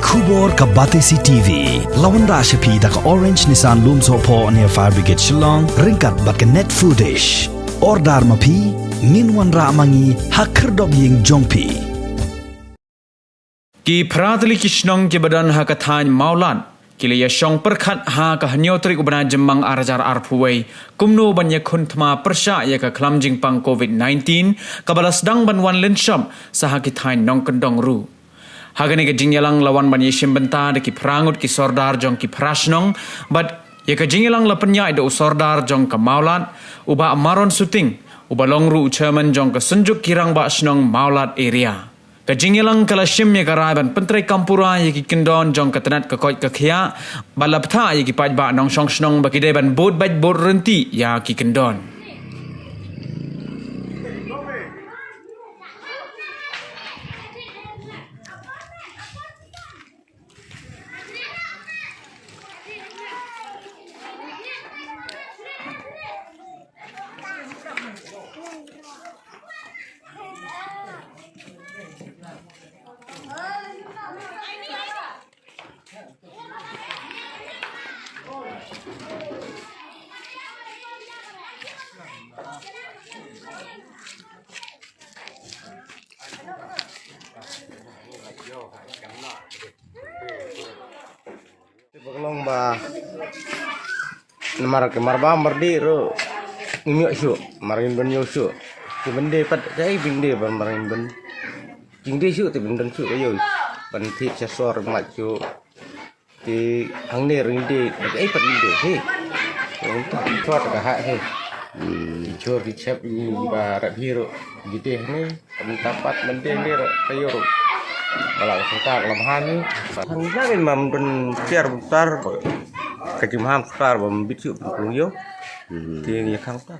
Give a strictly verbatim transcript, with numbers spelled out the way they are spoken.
Khubor ka Batesi T V. La wanrah sha phi da ka Orange Nissan Lumsohphoh near Fire Brigade Shillong, ryngkat bad ka Net Foodish. Order ma phi, ngin wanrah ma ngi ha khyrdop ïing jong phi. Ki phra tylli ki shnong kiba don ha ka thaiñ Mawlad ki la ïashong pyrkhat ha ka hynñiew tarik u bnai Jymmang ar hajar arphew wei kumno ban ïakhun thma pyrshah ïa ka khlam jingpang covid nineteen kaba la sdang ban wan lynshop sa ha ki thaiñ nongkyndong ruh. Ha kane ka jingïalang la wan ban ïashim bynta da ki phra ngut ki sordar jong ki phra shnong bad ïa ka jingïalang la pynïaid da u sordar jong ka Mawlad, u Bah Maron Suting, uba long ruh u chairman jong ka Synjuk ki Rangbah Shnong Mawlad Area. Ka jingïalang ka la shim ïa ka rai ban pyntrei kam pura ïa ki kyndon jong ka tnat ka koit ka khiah bad la bthah ïa ki paidbah nongshong shnong ba ki dei ban bud beit bud ryntih ïa ki kyndon. Te ba ka long ba namar ka mar ba mar dih ruh ngim ïoh shuh, mar ngin ban ïoh shuh. Te ban dih pat kaei ban dih ban mar ngin ban jingdih shuh te ban don shuh ka ïoh ban thied sha sor mat shuh. Te hangne ruh ngin dih ba kaei pat ngin dih hi. Ong ta chot ka ha hi. Chor ki chep ni ba rap hi ruh. Ngi dih hangne. Mynta pat mynta ngi ruh ka ïoh ruh. Ba la ka sngewthuh ka la bha ni. Hangta ngi ma ym don tiar bynta. Ka jingmaham sngewthuh ba ym bit shuh ban pynlong ïoh. Te ngi khang ta.